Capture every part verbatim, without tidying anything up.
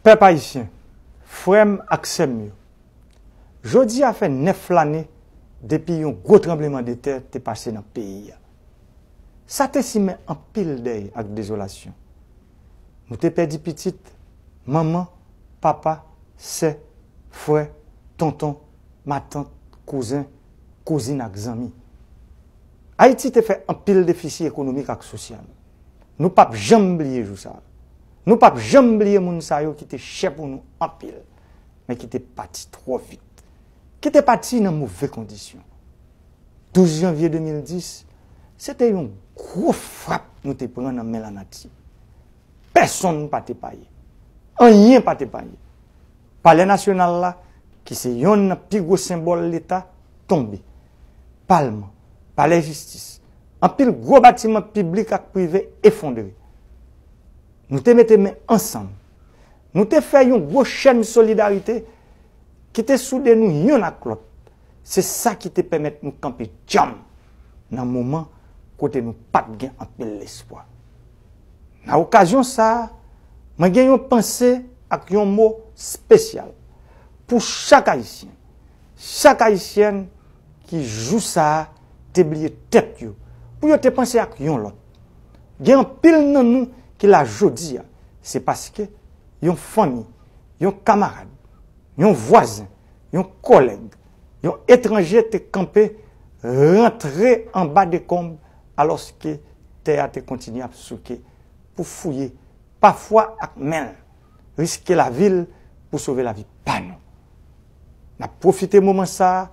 Pèp ayisyen, frè m ak sè m yo, jodi a fè nèf lane depi yon gwo tranblemanntè te pase nan peyi a. Sa te simen anpil dèy ak dezolasyon. Nou te pèdi pitit, manman, papa, sè, frè, tonton, matant, kouzen, kouzin ak zanmi. Ayiti te fè anpil defisi ekonomik ak sosyal. Nou p ap janm bliye jou sa a. Nou p ap janm bliye moun sa yo ki te chè pou nou anpil, men ki te pati twò vit, ki te pati nan move kondisyon. Douz janvye de mil dis, se te yon gwo frap nou te pran nan men lanati. Pèsonn pa te paye. Anyen pa te paye. Palè Nasyonal la, ki se yonn nan pi gwo senbòl Leta, tonbe. Palman, Palè Jistis, anpil gwo batiman piblik ak prive efondre. Nou te mete men ansanm. Nou te fè yon gwo chèn solidarite ki te soude nou yonn ak lòt. Se sa ki te pèmèt nou kanpe djanm nan moman kote nou pa t gen anpil lespwa. Nan okazyon sa a, mwen gen yon panse ak yon mo espesyal pou chak Ayisyen, chak Ayisyèn ki jou sa a te bliye tèt yo, pou yo te panse ak yon lòt. Gen anpil nan nou ki la jodi a, se paske yon fanmi, yon kamarad, yon vwazen, yon kòlèg, yon etranje te kanpe, rantre anba dekonb, alòske tè a te kontinye ap souke pou fouye, pafwa ak men l, riske lavi l pou sove lavi pa nou. N ap pwofite moman sa a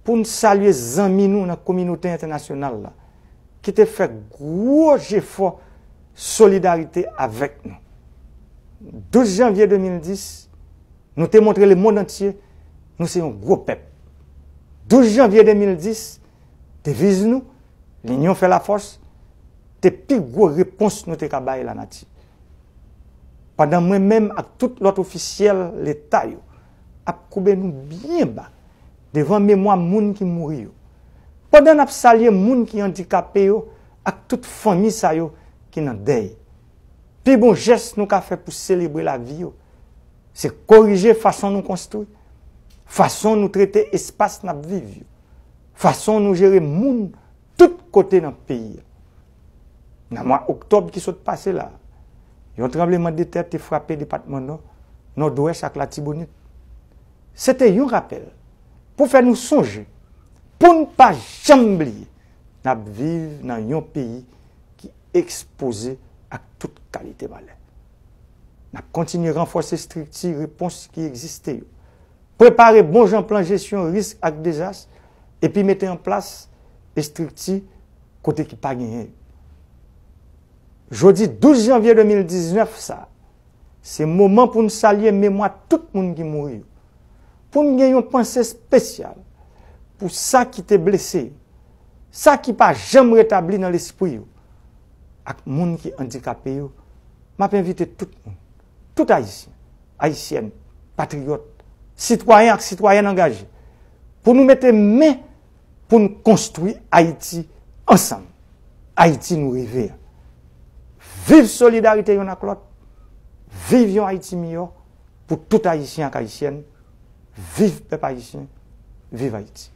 pou n salye zanmi nou nan kominote entènasyonal la, ki te fè gwo jefò solidarite avèk nou. Douz janvye de mil dis, nou te montre lemonn antye nou se yon gwo pèp. Douz janvye de mil dis, deviz nou, Linyon fè lafòs, te pi gwo repons nou te ka bay lanati. Pandan mwen menm ak tout lòt ofisyèl Leta yo ap koube nou byen ba devan memwa moun ki mouri yo, pandan n ap salye moun ki andikape yo ak tout fanmi sa yo ki nan dèy, pi bon jès nou ka fè pou selebre lavi yo, se korije fason nou konstwi, fason nou trete espas n ap viv yo, fason nou jere moun tout kote nan peyi a. Nan mwa oktòb ki sot pase la a, yon tranblemanntè te frape depatman Nò, Nòdwès ak Latibonit. Se te yon rapèl pou fè nou sonje, pou n pa janm bliye, n ap viv nan yon peyi ki ekspoze ak tout kalite malè. N ap kontinye ranfòse estrikti repons ki egziste yo, prepare bon jan plan jesyon risk ak dezas, epi mete an plas estrikti kote ki pa genyen yo. Jodi douz janvye de mil diznèf sa a, se moman pou n salye memwa tout moun ki mouri yo, pou n gen yon panse espesyal pou sa ki te blese yo, sa ki pa janm retabli nan lespri yo, ak moun ki andikape yo. M ap envite tout moun, tout Ayisyen, Ayisyèn, patriyòt, sitwayen ak sitwayèn angaje, pou nou mete men pou n konstwi Ayiti ansanm, Ayiti nou reve a. Viv solidarite yonn ak lòt, viv yon Ayiti miyò pou tout Ayisyen ak Ayisyèn, viv pèp ayisyen, viv Ayiti.